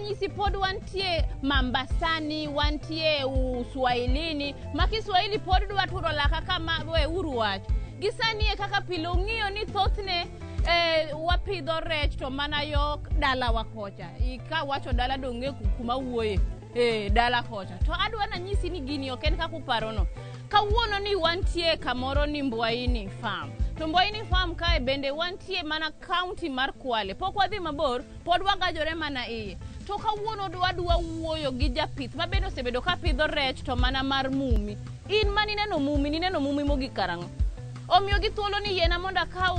nanyisi pod wantie Mambasani, wantie Uswahilini, ma Kiswahili pod dwa turo laka kama we uru wach. Gisani e kaka pile ung'iyo ni thothne wapidho rech to mana yo dalawa kocha. Ka wacho dala dong'e kuma wuoye. Dala kocha. To adwa nanyisi ni gini ok en kaka uparono. Kawuono ni wantie kamoro ni Mbwaini Farm. To Mbwaini Farm kae bende wantie mana county mar Kwale. Pok wadhi mabor, pod wagajore mana iye. To kawuono wadwa wuoyo gi japith ma bende osebedo ka pidho rech to mana mar mumi. In manineno mumi, nineno mumi mogik karang'o? Omiyo gi thuolo ni yiena mondo akaw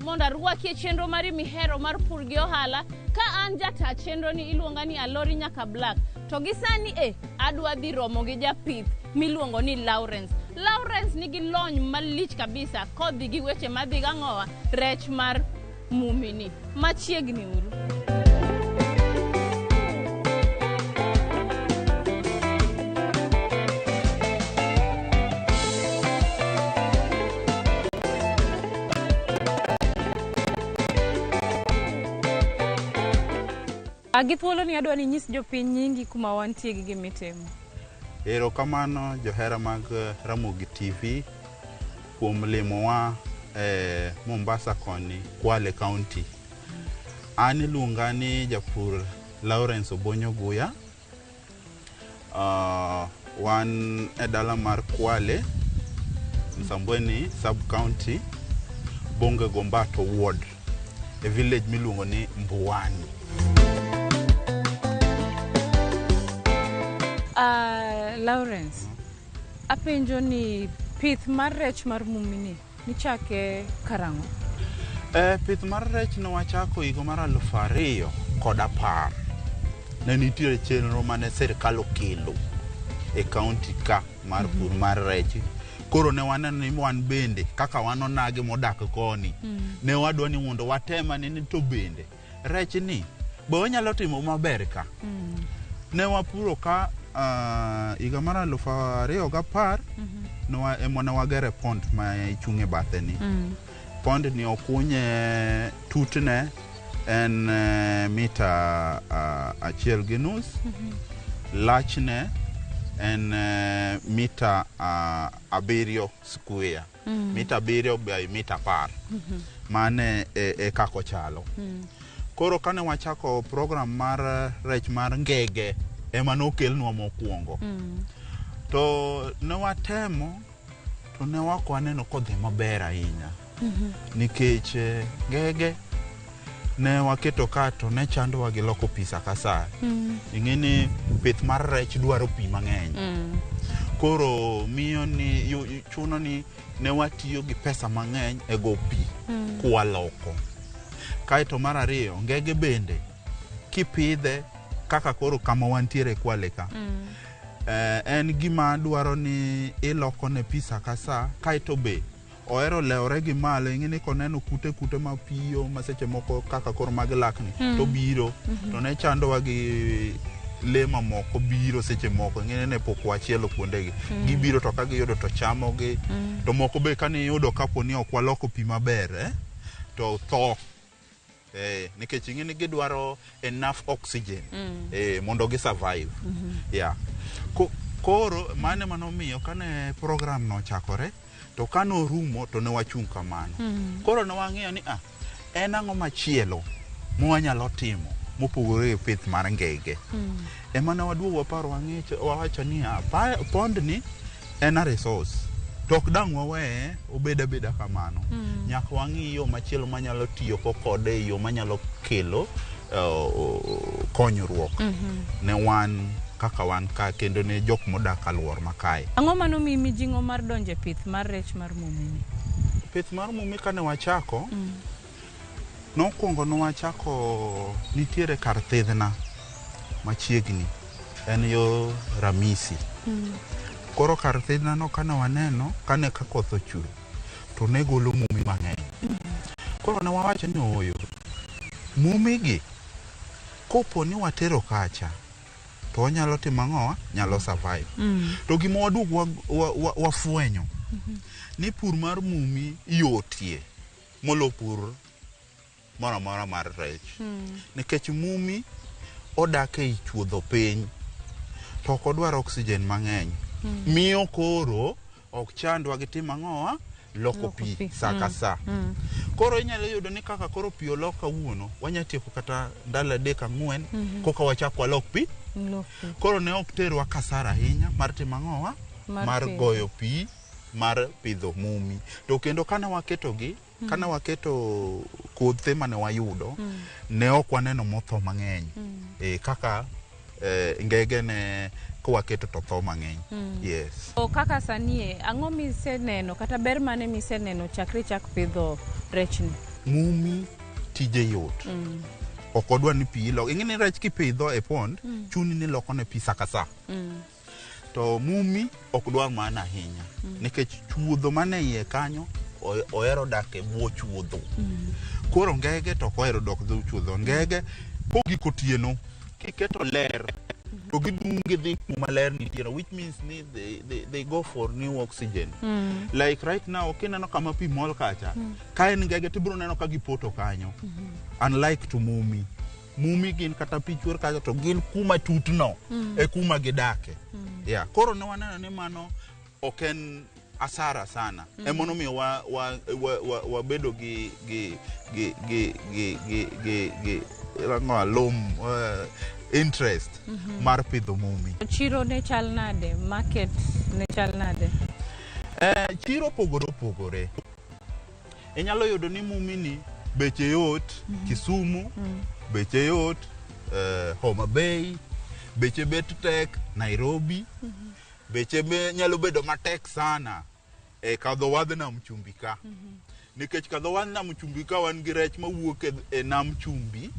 mondo arwaki e chenro mari mihero mar pur gi ohala. Ka an jata chenro ni iluonga ni Alori Nyaka Black. To gi sani adwa dhi romo gi japith miluongo ni Lawrence. Lawrence nigi lony malich kabisa kodhi gi weche madhi gang'owa rech mar mumini. Machiegni uru. Gi thuolo ni adwa ni inyis jopiny nyingi kuma wantie gi gimitimo. Erokamano johera mag Ramogi TV kuom limowa e Mombasa koni, Kwale County. An iluonga ni japur Lawrence Obonyo Guya. Wan e dala mar Kwale, Msambweni Sub-County, Bonge Gombato Ward, e village miluongo ni Mbwani. Lawrence, apenjo ni pith mar rech mar mumini nichake karang'o? Pith mar rech ne wachako higa mar 2010. Ne nitiere chenro mane sirkal okelo e county ka mar pur mar rech. Koro ne waneno ni wan bende kaka wan onagi modak koni, ne wadwa ni mondo watem ane ni to bende rech ni be wanyalo timo maber ka. Ne wapuro ka higa mar 2010 ema ne wagere pond ma ichung' e bathe ni. Pond ni okunye tutne en mita 1.5, lachne en mita 7 square, mita 7 by mita 10. Mane e kaka ochalo. Koro kane wachako program mar rech mar ngege ema nokelnwa mokwongo. To ne watemo to ne ok waneno kodhi maber ahinya. Nikech ngege ne waketo ka to ne chandowa gi loko pi sa ka sa. Ing'e ni pith mar rech dwaro pi mang'eny. Koro miyo ni chuno ni ne watiyo gi pesa mang'eny e go pi kwaloko. Kaeto mar ariyo, ngege bende kipidhe kaka koro kama wantiere Kwale ka. En gima dwaro ni iloko ne pi sa ka sa, kaeto be ohero lewore gi malo. Ing'e ni koneno kute kute mapiyo ma seche moko kaka koro mag lakni to biro to ne chandowa gi le mamoko biro seche moko. Ing'e ni ne pok wachielo kuondegi, gibiro to ka giyudo to chamogi, to moko be kaniyudo kapo ni ok waloko pi maber to tho. Nikech ing'e ni gidwaro enough oxygen mondo gi survive. Yeah. Koro mano ema nomiyo kane program no ochakore to kane orumo to ne wachung' kamano. Koro ne wang'iyo ni en ang'o machielo mwanyalo timo mopogore gi pith mar ngege. Ema ne waduogo waparo wawacho ni pond ni en a resource. To ok dang' waweye obed abeda kamano. Nyaka wang'i yo machielo manyalo tiyo kode e yo manyalo kelo konyruok ne wan kaka wan ka kendo ne jok modak alwora ma kae. Ang'o manomiyi mijing'o mar donjo e pith mar rech mar mumini? Pith mar mumi kane wachako, nokwongo ne wachako nitiere kar thidhna machiegni, en yo Ramisi. Koro kar thidhna no kane waneno, kane ka koth ochwe, to ne golo mumi mang'eny. Koro ne wawacho ni ooyo, mumi gi kopo ni watero kacha, to wanyalo timo ang'owa? Nyalo survive. To gima waduog wafwenyo, ni pur mar mumi yotie molo pur moro amora mar rech. Nikech mumi odak ei chuodho piny to ok odwar oxygen mang'eny. Miyo koro ok chandwa gi timo ang'owa loko Loko pi pi. sa ka sa. Koro inyalo yudo ni kaka koro pi olok kawuono, wanya tieko kata ndalo 3 4 koka wachak walok pi. Lok pi. Koro ne ok terwa kasara ahinya mar timo ang'owa Mar mar pidho. goyo pi mar pidho mumi. To kendo kane waketogi, kane waketo kothe mane wayudo, ne ok waneno motho mang'eny. Kaka ngege ne kowaketo to tho mang'eny. Yes. O kaka sani e, ang'o miseneno kata ber mane miseneno chakre chak pidho rechni? Mumi tije yot. Ok odwa ni pi ilok. Ing'e ni rech kipidho e pond, chuni ni iloko ne pi sa ka sa. To mumi ok dwar mano ahinya. Nikech chuodho mane iye kanyo, ohero dak e bwo chuodho. Koro ngege to ok ohero dak e bwo chuodho. Ngege kogik otieno, kiketo ler, to gidum gidhi kuma ler nitiere, which means ni they go for new oxygen. Like right now, kineno kama pi mol kacha, ka en ngege tibiro neno ka gipoto kanyo. Unlike to mumi. Mumi gin kata pi chwer kacha to gin kuma tutno e kuma gidake. Yeah. Koro ne waneno ni mano ok en asara sana. Emonomiyo wabedo gi ang'o, lum interest mar pidho mumi. Chiro ne chal nade? Market ne chal nade? Chiro opogore opogore. Inyalo yudo ni mumi ni beche yot Kisumu, beche yot Homa Bay, beche bet tek Nairobi, beche be nyalo bedo matek sana e kadho wadh nam chumbi ka. Nikech kadho wadh nam chumbi ka wan gi rech mawuok e nam chumbi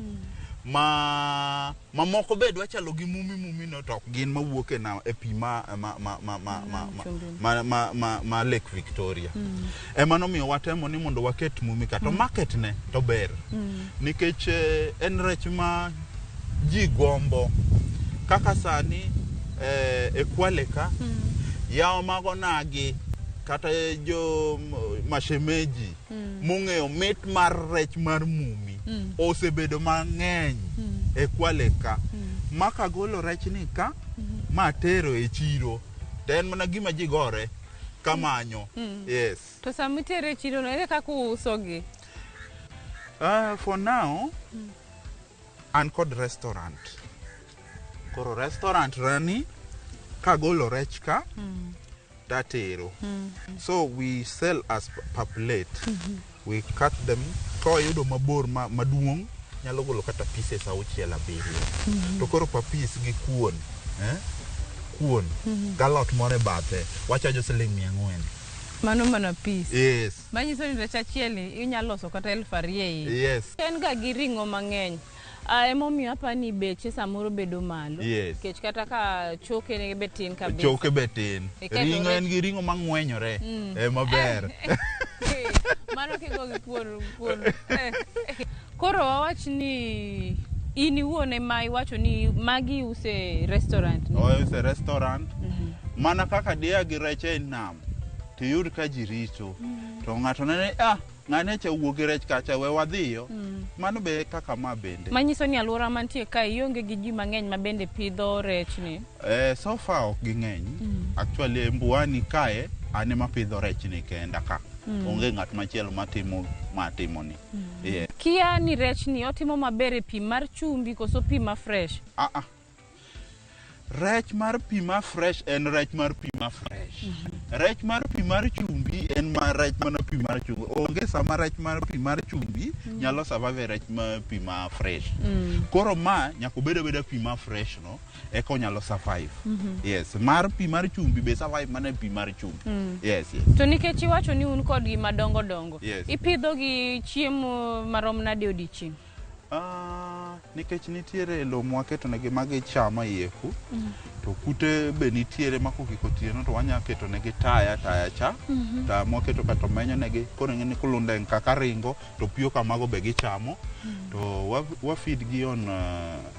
ma mamoko be dwa chalo gi mumi mumi no to ok gin mawuok e nam e pi ma Chumbi. ma Lake Victoria. Ema nomiyo watemo ni mondo waket mumi ka to market ne to ber. Nikech en rech ma ji gombo. Kaka sani e Kwale ka yawo mago nagi kata jo mashemeji mong'eyo mit mar rech mar mumi osebedo mang'eny e Kwale ka. Ma kagolo rech ni ka ma tero e chiro to en mana gima ji gore kamanyo. Yes. To sama itere e chiro no, ere kaka uusogi? For now, an kod restaurant. Koro restaurant rani kagolo rech ka tatero. So we sell as per plate. We cut them kawayudo mabor maduong' nyalo golo kata pieces 6 7. To koro per piece gi kuon, eh? Kuon, galot moro e bathe, wachajo siling 400. Mano mana piece. Yes. Manyiso ni rech achiel ni inyalo loso kata 2000 e iye. Yes. En ga gi ring'o mang'eny. Emomiyo apa ni beche samoro bedo malo. Yes. Nikech kata ka choke ne be tin kabisa. Choke be tin. Iketo Ring'o rech- en gi ring'o mang'wenyore. Maber. Mano kigo gi kuon kuon. Koro wawach ni in iwuon ema iwacho ni magi use restaurant ni. Ouse restaurant. Mana kaka dia gi rech e nam, tiyud ka ji rito. To ng'ato nene, ah, ng'ane cha wuok gi rech kacha, we wadhiyo. Mano be kaka ma bende. Manyiso ni alwora mantie kae ionge gi ji mang'eny ma bende pidho rech ni. So far ok ging'eny. Actually, e Mbuyuni kae, an ema pidho rech ni kenda ka. Onge ng'at machielo matimo matimo ni. Yeah. Kia ni rech ni otimo maber e pi mar chumbi koso pi ma fresh. Ah, ah. Rech mar pi ma fresh en rech mar pi ma fresh. Rech mar pi mar chumbi en ma rech mana pi mar chumbi. Onge sama rech mar pi mar chumbi nyalo survive e rech mar pi ma fresh. Koro ma nyaka obed abeda pi ma fresh no eka onyalo survive. Yes, mar pi mar chumbi be survive mana e pi mar chumbi. Yes. To nikech iwacho ni un kodgi madongo dongo, Yes. ipidho gi chiemo marom nade odiochieng'? Nikech nitiere lo mwaketonegi ma gichamo e iye ku to kute be nitiere ma kokik otieno to wanya ketonegi taya taya cha taya mwaketo ka to menyo negi koro ing'e ni kulundeng kaka ringo to piyo kamago be gichamo to wa feed gi on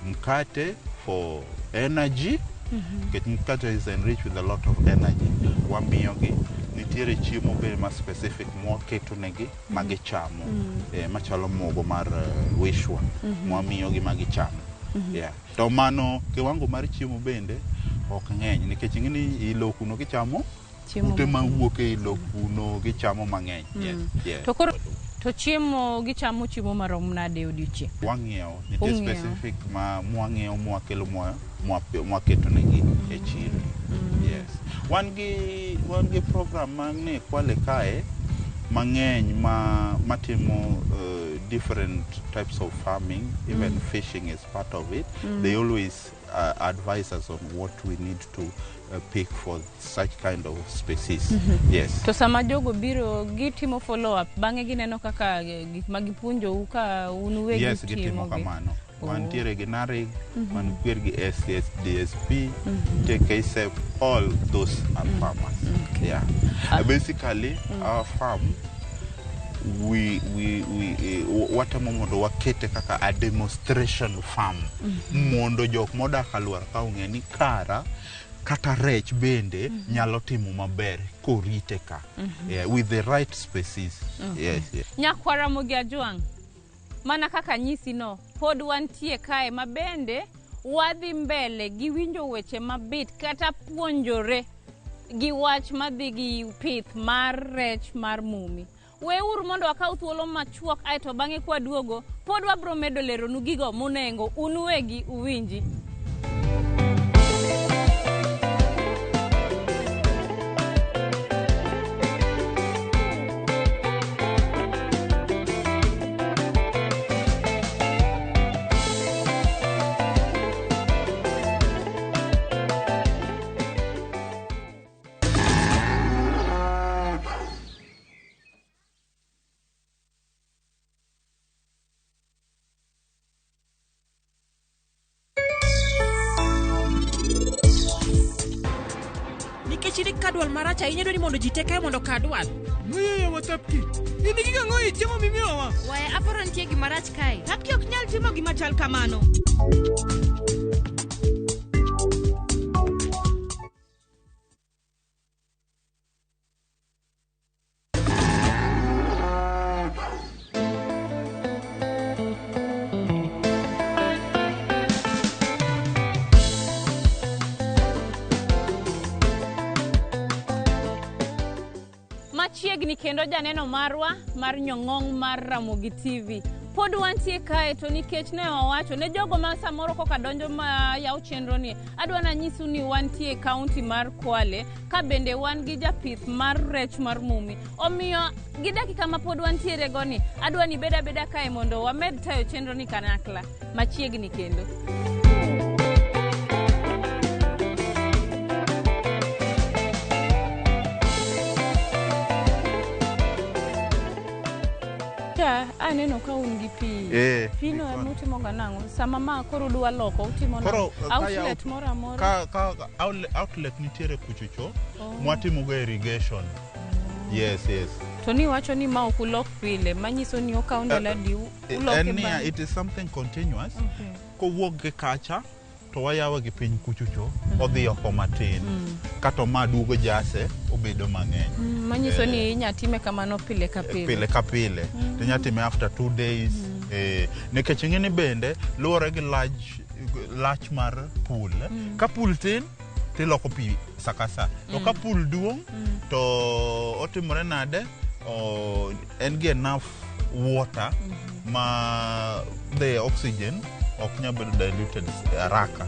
mkate for energy nikech mkate is enriched with a lot of energy wamiyogi nitiere chiemo be ma specific mwaketonegi ma gichamo machalo mogo mar wishwa mwamiyogi ma gichamo. Yeah. To mano kiwango mar chiemo bende ok ng'eny nikech ing'e ni ilo kuno gichamo Chiemo kute mawuok e ilo kuno gichamo mang'eny. Yes. To koro to chiemo gichamo chiemo marom nade e odiochieng'? Wang'iewo nitie Ung'iewo. specific ma mwang'iewo mwakelo mwaketo negi e chiro. Yes. Wan gi program mane Kwale kae mang'eny ma matimo different types of farming, even fishing is part of it. They always advise us on what we need to pick for such kind of species. Yes. To sama jogo biro gitimo follow up bang'e gineno kaka gik ma gipuonjou ka un uwegi Yes, gitimo utimogi. kamano. Oh. Wantiere gi NARIGP, wantiere gi SSDSP, nitie KSEP, all those are farmers. Yeah. Basically, our farm, we watemo mondo wakete kaka a demonstration farm mondo jok modak alwora ka ong'e ni kara kata rech bende nyalo timo maber korite ka, yeah, with the right species. Yes. Nyakwar Ramogi Ajwang', mana kaka nyisi no, pod wantie kae ma bende wadhi mbele gi winjo weche mabit kata puonjore gi wach madhi gi pith mar rech mar mumi. Weuru mondo wakaw thuolo machuok aeto bang'e kwaduogo pod wabro medo leronu gigo monengo un uwegi uwinji. Nikech in ka dwal marach ahinya dwani mondo ji te kae mondo ka dwal. Weyo watapki. In gi gang'o e chiemo mimiyowa? Waya aparo nitie gima rach kae. Tapki ok nyal timo gima chal kamano. Machiegni kendo janeno marwa mar nyong'ong mar Ramogi TV. Pod wantie kae to nikech ne wawacho ne jogo ma samoro koka donjo ma yaw chenro ni, adwa nanyisu ni wantie e kaunti mar Kwale ka bende wan gi japith mar rech mar mumi. Omiyo gi dakika ma pod wantiere go ni, adwa ni bed abeda kae mondo wamed tayo chenro ni kanyakla machiegni kendo. Ka aneno ka un gi pi. Pino Pi ema utimo ga nang'o? Sama ma koro udwa loko utimo nang'o? Koro, Outlet moro amora? Ka outlet nitiere kuchocho mwatimo go irrigation. Yes. To ni wacho ni ma ok ulok pile, manyiso ni okawo ndalo adi uloke En niya, bang'e? it is something continuous. Okay. Kowuok gi kacha to wayawe gi piny kuchocho odhi oko matin kato ma duogo jase obedo mang'eny. Manyiso ni inya time kamano pile ka pile. Pile ka pile to inya time after 2 days, nikech ing'e ni bende luwore gi lach mar pool. Ka pool tin tiloko pi sa ka sa, to ka pool duong' to otimore nade o, en gi enough water ma the oxygen ok nyal bedo diluted haraka.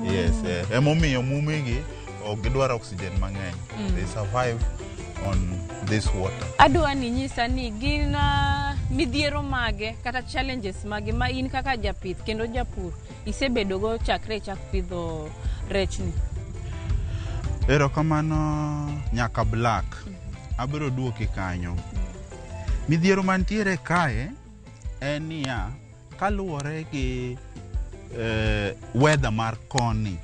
Yes, emomiyo mumigi ok gidwar oxygen mang'eny. They survive on this water. Adwa ni nyisa ni gin midhiero mage kata challenges mage ma in kaka japith kendo japur isebedogo chakre ichak pidho rechni. Erokamano nyaka black. Abiro duoki kanyo. Midhiero mantiere kae en niya, kaluwore gi weather mar koni,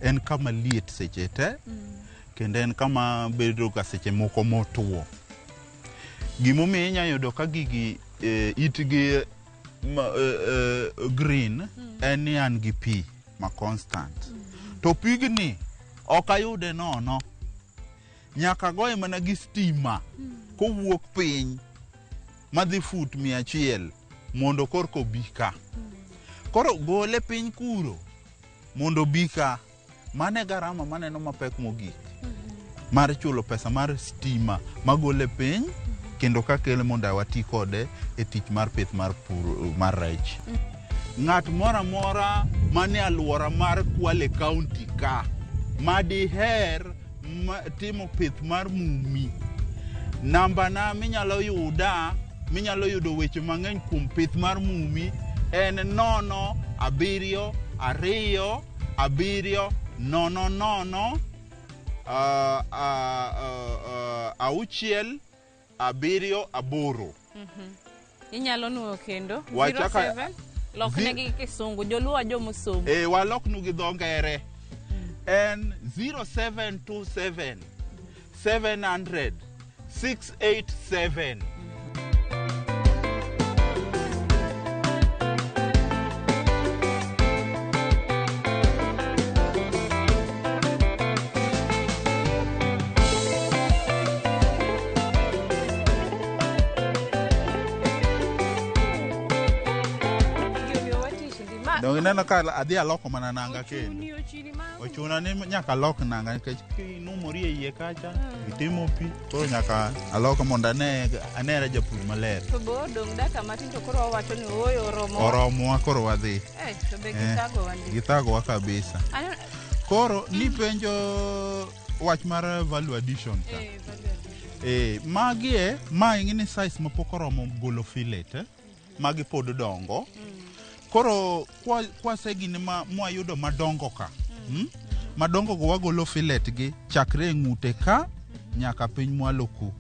en kama liet seche te, kendo en kama bedo ga seche moko motuo. Gimomiyo inya yudo ka gigi itgi ma, green en ni an gi pi ma constant. To pigni ok ayude nono. Nyaka goye mana gi stima kowuok piny madhi fut 100 mondo korka obi ka. Koro gole piny kuro mondo obi ka. Mano e garama maneno mapek mogik mar chulo pesa mar stima magole piny kendo kakele mondo wati kode e tich mar pith mar pur mar rech. Ng'at moro amora manie alwora mar Kwale County ka madiher timo pith mar mumi, nambana minyalo yuda, minyalo yudo weche mang'eny kuom pith mar mumi en 0 7 2 7 0 0 6 7 8. Inyalo nuoyo kendo. Wachaka- 07 lokne gi kisungu joluo jomosomo. Waloknu gi dho ngere. En 0727 700 687. Donge ineno ka adhi aloko mana nanga kendo. Ochuni, ochuni ma Ochuna ni nyaka alok nanga nikech kinumori e iye kacha, itimo pi, koro nyaka alok mondo ane anere japur maler. To bo odong' dakika matin to koro wawacho ni ooyo oromo. Oromowa koro wadhi. To be githagowa ndi. Githagowa kabisa. Aneno- Koro nipenjo wach mar value addition ka. Value addition. Magi e, ma ing'e ni size mapok oromo golo fillet, Magi pod dongo. Koro kwasegine ma mwayudo madongo ka. Madongo go wagolo fillet gi chakre e ng'ute ka nyaka piny mwalo ku.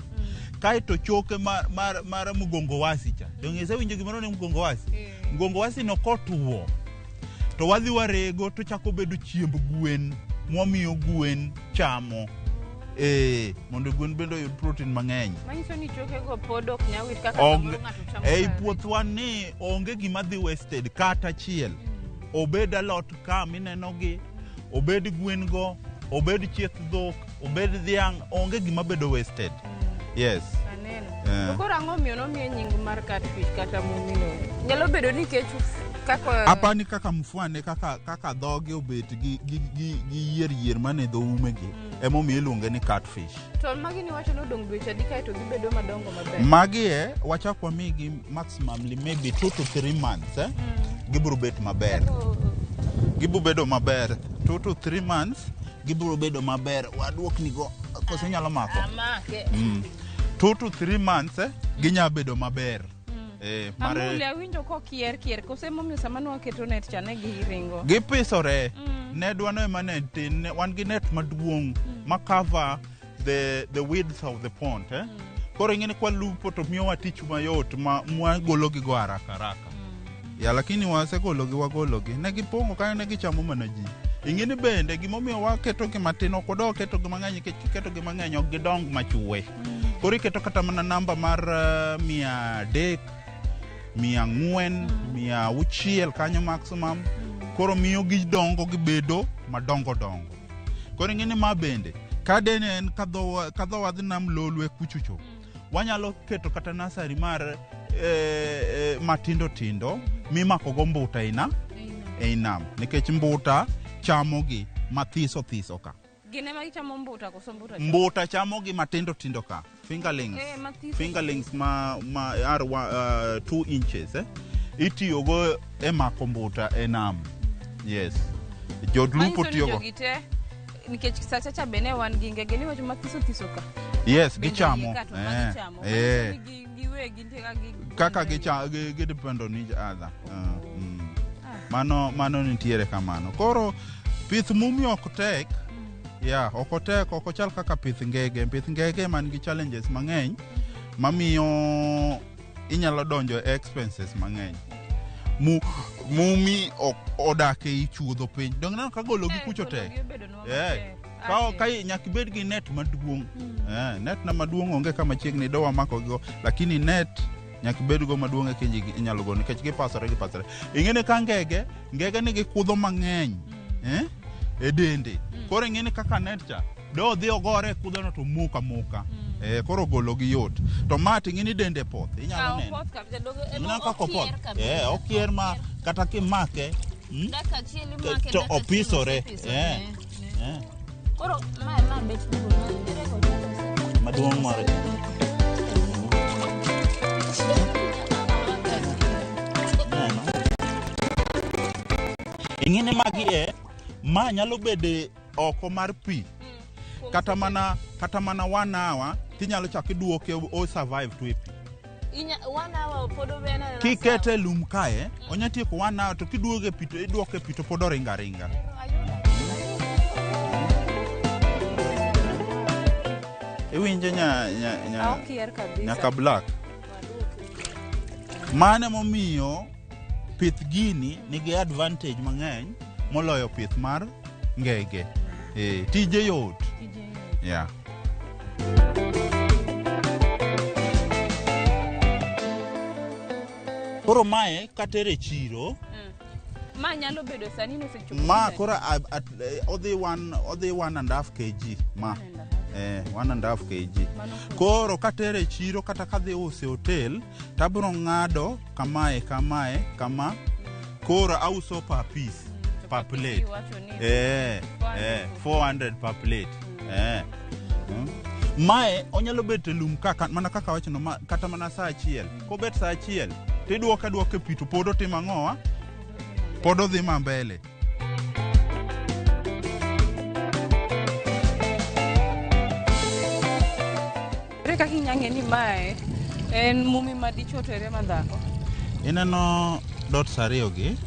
Kaeto choke mar mgongo wasi cha. Donge isewinjo gimoro ni mgongo wasi? Mgongo wasi no kotuo to wadhi warego to chako bedo chiemb gwen mwamiyo gwen chamo. Mondo gwen bende oyud protein mang'eny. Manyiso ni chokego pod ok nyal wit kaka samoro ng'ato chamo Ei kare. puothwa ni onge gima dhi wasted kata achiel. Obed alot ka mineno gi, obed gwen go, obed chieth dhok, obed dhiang', onge gima bedo wasted. Yes. Aneno. To koro ang'o miyo nomiye nying mar catfish kata mumino? Nyalo bedo ni nikech kaka Apani kaka mfwane kaka dhoge obet gi yier yier mane dho umegi. Emomiyo iluonge ni catfish. To magi ni wacho ni odong' dweche adi kaeto gibedo madongo maber? Magi e wachak wamigi maximumly maybe 2 to 3 months, Gibiro bet maber. Gibiro bedo maber. 2 to 3 months gibiro bedo maber. Waduokni go koso inyalo mako? Amake. 2 to 3 months, ginya bedo maber. Amuli awinjo kokier kier kose momiyo sama ne waketo net cha ne giringo. Gipisore. Nedwa no ema ne tin, wan gi net maduong' ma cover the width of the pond, Koro ing'e ni kwalupo to miyowa tich mayot ma mwagologi go haraka haraka. Ya, lakini wasegologi wagologi. Ne gipong'o kanyo ne gichamo mana ji. Ing'e ni bende gimomiyo waketogi matin ok wadog ketogi mang'eny nikech kiketogi mang'eny ok gidong machwe. Koro iketo kata mana namba mar 300, 400, 600 kanyo maximum. Koro miyo gidongo gibedo madongo dongo. Koro ing'e ni ma bende ka dene en kadho wadhi nam Lolwe kuchocho, wanyalo keto kata nursery mar matindo tindo mimako go mbuta ei nam, nikech mbuta chamogi mathiso thiso ka. Gin ema gichamo mbuta koso mbuta chamo? Mbuta chamogi matindo tindo ka. Fingerlings. Mathiso. Fingerlings ma are 2 inches, Itiyogo e mako mbuta e nam. Yes. Jolupo Manyiso ni tiyogo. jogi te, nikech sacha cha be ne wan gi ngege ni wacho mathiso thiso ka. Yes, Bende gichamo. gi ka to ma gichamo. Manyiso ni giwegi nitie kaka Kaka gi gi depend on each other. Mano nitiere kamano. Koro pith mumi ok tek. Yeah, ok otek, ok ochal kaka pith ngege. Pith ngege man gi challenges mang'eny mamiyo inyalo donjo e expenses mang'eny. Mumi ok odak ei chuodho piny. Donge ineno ka gologi kucho tek? Gologi obedo nwa matek. Ka nyaka ibed gi net maduong'. Net na maduong' onge kama chiegni do wamako gigo, lakini net nyaka ibed go maduong' e kinji inyalo golo nikech gipasore, gipasore. Ing'e ni ka ngege nigi kudho mang'eny, e dende. Koro ing'e ni kaka net cha, do odhi ogore e kudhono to muk amuka. Koro golo gi yot. To ma to ing'e ni dende poth, inyalo neno. Opoth kabisa, dogo Ineno kaka opoth. okier kabisa. Okier ma kata kimake, Dakika achiel imake, to dakika achiel opisore. osepisore. Koro ma bet duong', ere kod Maduong' mar Neno. Ing'e ni magi e ma nyalo bedo oko mar pi kata mana 1 hour tinyalo chako iduoke o survive to e pi. Inya, 1 hour pod obena na. Kikete e lum kae onya tieko 1 hour, to kiduoge e pi to iduoke e pi to pod oringo aringa. Iwinjo nya Okier kabisa. Nyaka black. Mano emomiyo pith gini nigi advantage mang'eny moloyo pith mar ngege. Tije yot. Yeah. Koro mae katere chiro, Ma nyalo bedo sani nosechopo. Ma koro odhi 1.5 kg ma. 1.5 kg. Koro katere e chiro kata kadhi use e hotel, tabiro ng'ado kamae kamae kama. Koro auso per piece, per plate. Iwacho ni 400 per plate. Mae onyalo bet e lum kaka mana kaka awachono ma, kata mana saa achiel. Kobet saa achiel, tiduoke aduoka e pi to pod otimo ang'owa? Pod odhi ma mbele. Ere kaka inya ng'e ni mae en mumi ma dichuo to ere ma dhako? Ineno dots ariyo gi,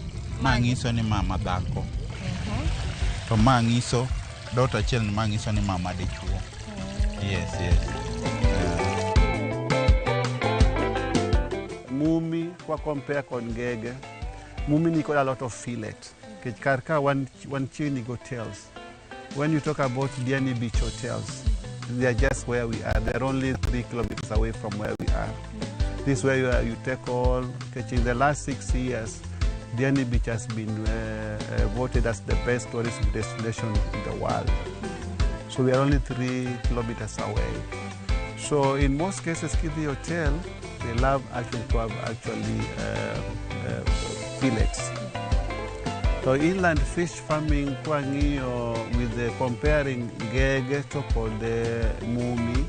ma ng'iso ni ma madhako. To ma ng'iso dot achiel ni ma ng'iso ni ma madichuo. Yes. Mumi kwa compare kod ngege, mumi ni kod a lot of fillet. Nikech kar ka wan chiegni gi hotels. When you talk about Diani Beach hotels, they are just where we are. They're only 3 kilometers away from where we are. This is where you take all. Nikech in the last 6 years, Diani Beach has been voted as the best tourism destination in the world. So we are only 3 kilometers away. So in most cases, Kidhi Hotel, they love actually to have actually fillets. So inland fish farming kwang'iyo with the comparing ngege to kod mumi,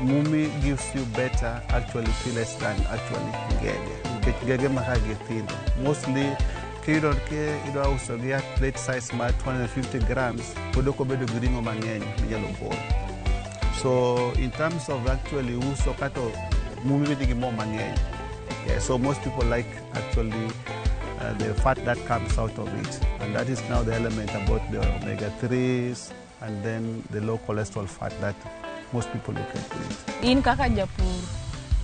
mumi gives you better actually fillets than actually ngege. Nikech ngege maka gi thindo. Mostly kiyudo ke idwa uso gi at plate size mar 250 grams, pod ok obedo gi ring'o mang'eny minyalo golo. So in terms of actually uso kato mumi nigi mo mang'eny. Yeah, so most people like actually the fat that comes out of it. And that is now the element about the omega-3s and then the low cholesterol fat that most people look at it. In kaka japur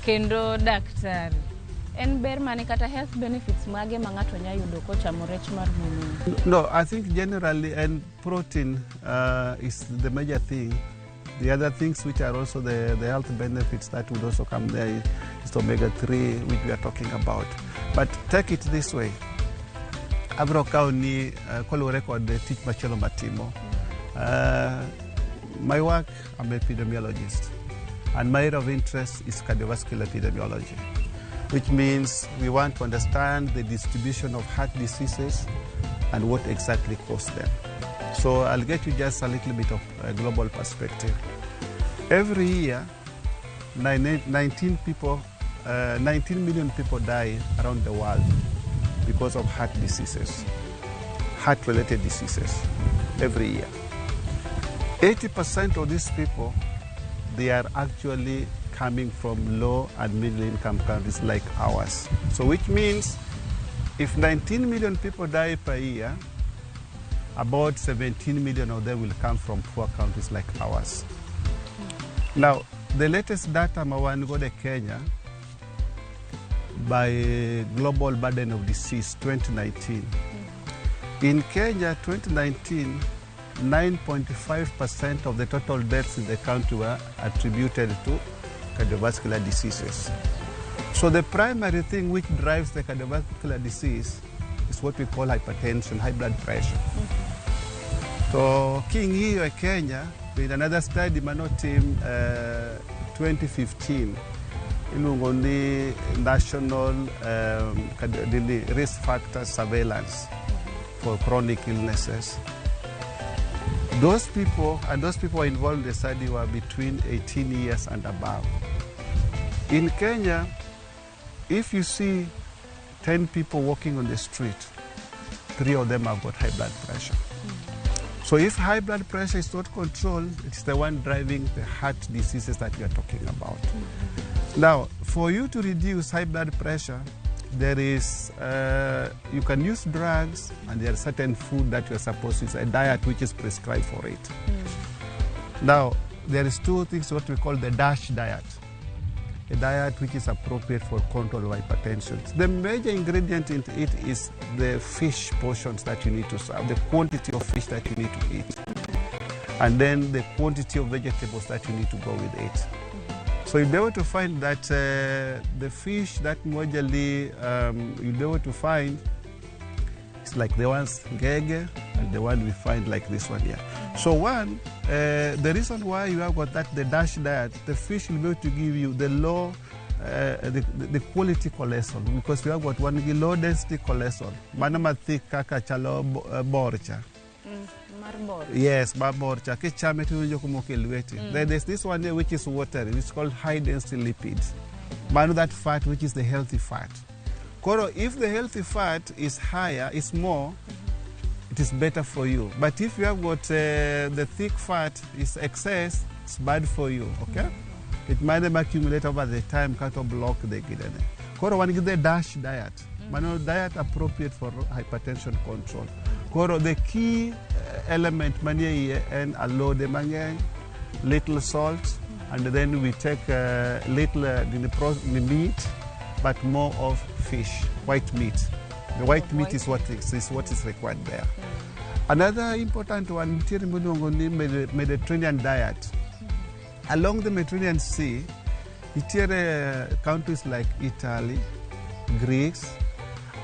kendo daktari, en ber mane kata health benefits mage ma ng'ato nya yudo kochamo rech mar mumi? No, I think generally, and protein is the major thing. The other things which are also the health benefits that would also come there is omega-3, which we are talking about. But take it this way. Abro kawo ni koluwore kod tich machielo matimo. My work, I'm an epidemiologist. And my area of interest is cardiovascular epidemiology, which means we want to understand the distribution of heart diseases and what exactly caused them. So I'll get you just a little bit of a global perspective. Every year, 19 million people die around the world because of heart diseases, heart-related diseases, every year. 80% of these people, they are actually coming from low and middle income countries like ours. So which means if 19 million people die per year, about 17 million of them will come from poor countries like ours. Now, the latest data ma wan godo e Kenya by Global Burden of Disease 2019. In Kenya, 2019, 9.5% of the total deaths in the country were attributed to cardiovascular diseases. So the primary thing which drives the cardiovascular disease is what we call hypertension, high blood pressure. So king'iyo e Kenya, with another study manotim 2015 iluongo ni National Risk Factor Surveillance for Chronic Illnesses. Those people, and those people involved in the study were between 18 years and above. In Kenya, if you see 10 people walking on the street, 3 of them have got high blood pressure. So if high blood pressure is not controlled, it's the one driving the heart diseases that we are talking about. Now, for you to reduce high blood pressure, there is, you can use drugs, and there are certain food that you're supposed to use, a diet which is prescribed for it. Now, there is two things what we call the DASH diet, a diet which is appropriate for control of hypertension. The major ingredient in it is the fish portions that you need to serve, the quantity of fish that you need to eat, and then the quantity of vegetables that you need to go with it. So you'll be able to find that the fish that majorly you'll be able to find is like the ones ngege and the one we find like this one here. So one, the reason why you have got that, the DASH diet, the fish will be able to give you the low, the quality cholesterol, because we have got one low density cholesterol. Mano thick kaka chalo borcha. Yes, borcha. Kichame to iwinjo komoko e lweti. Then there's this one here which is watery, it's called high density lipids. Mano that fat which is the healthy fat. Koro, if the healthy fat is higher, is more, it is better for you. But if you have got the thick fat is excess, it's bad for you, okay? It might accumulate over the time, kind of block the kidney. Koro, one the DASH diet. Mano diet appropriate for hypertension control. Koro, the key element manie en alode mang'eny, little salt, and then we take little the meat, but more of fish, white meat. The white meat is what is required there. Another important one, nitiere miluongo ni Mediterranean diet. Along the Mediterranean Sea, nitiere countries like Italy, Greece,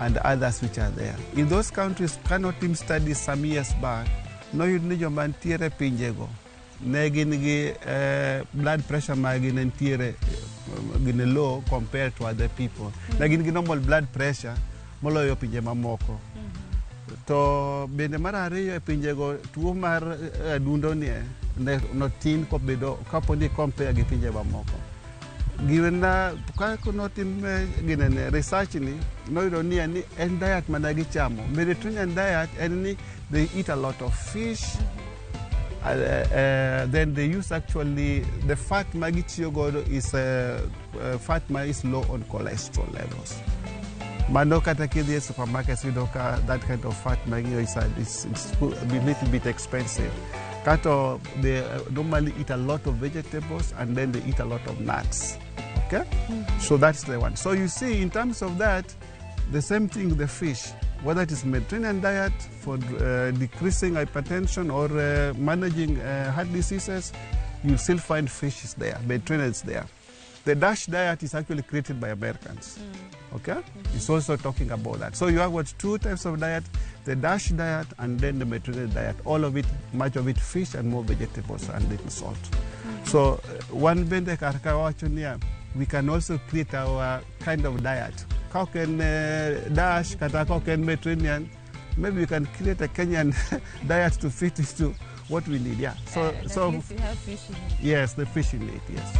and others which are there. In those countries, kanotim studies some years back, noyud ni joma nitiere pinjego ne gin gi blood pressure margi ne nitiere gin low compared to other people. Ne gin gi normal blood pressure moloyo pinje mamoko. To bende mar ariyo e pinjego tuo mar adundo ni ne notin kobedo kapo ni compare gi pinje mamoko. Giwena kaka notim ginene research ni noyudo ni en diet mana gichamo. Mediterranean diet en ni they eat a lot of fish. Then they use actually the fat magitiyo godo is fat ma is low on cholesterol levels. Mano kata kidhi e supermarket yudo ka that kind of fat magio is it's a little bit expensive. Kato they normally eat a lot of vegetables and then they eat a lot of nuts. Okay? So that's the one. So you see, in terms of that, the same thing with the fish, whether it is Mediterranean diet for decreasing hypertension or managing heart diseases, you still find fish is there, Mediterranean is there. The DASH diet is actually created by Americans. Okay? It's also talking about that. So you have got two types of diet, the DASH diet and then the Mediterranean diet. All of it, much of it fish and more vegetables and little salt. So one bende karka wacho niya, we can also create our kind of diet. How can DASH, kata how can Mediterranean, maybe we can create a Kenyan diet to fit into what we need. Yeah. So, so at least you have fish in it. Yes, the fish in it, yes.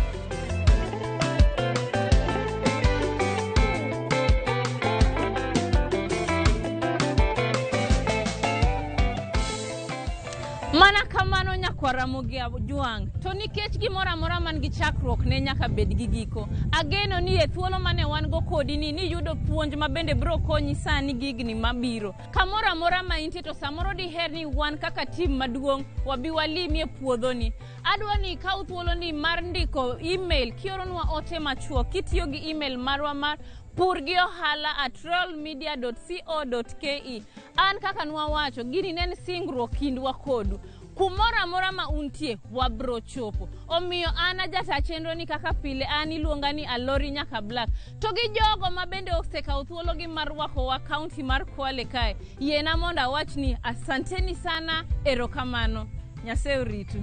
Mana kamano nyakwar Ramogi Ajwang', to nikech gimoro amora man gi chakruok ne nyaka bed gi giko. Ageno ni e thuolo mane wan go kodi ni niyudo puonj ma bende biro konyi sani gi higni mabiro. Kamoro amora ma intie to samoro diher ni wan kaka tim maduong' wabi walimie puodhoni. Adwa ni ikaw thuoloni mar ndiko email kioronwa ote machuok kitiyo gi email marwa mar purgiohala@royalmedia.co.ke. An kaka nwawacho, gini ne en singruok kindwa kodu. Kumoro amora ma untie, wabro chopo. Omiyo an ajata chenro ni kaka pile, an iluonga ni Alori Nyaka Black. To gi jogo ma bende osekawo thuologi mar rwakowa kaunti mar Kwale kae, yiena mondo awach ni asanteni sana, erokamano. Nyasaye oritu.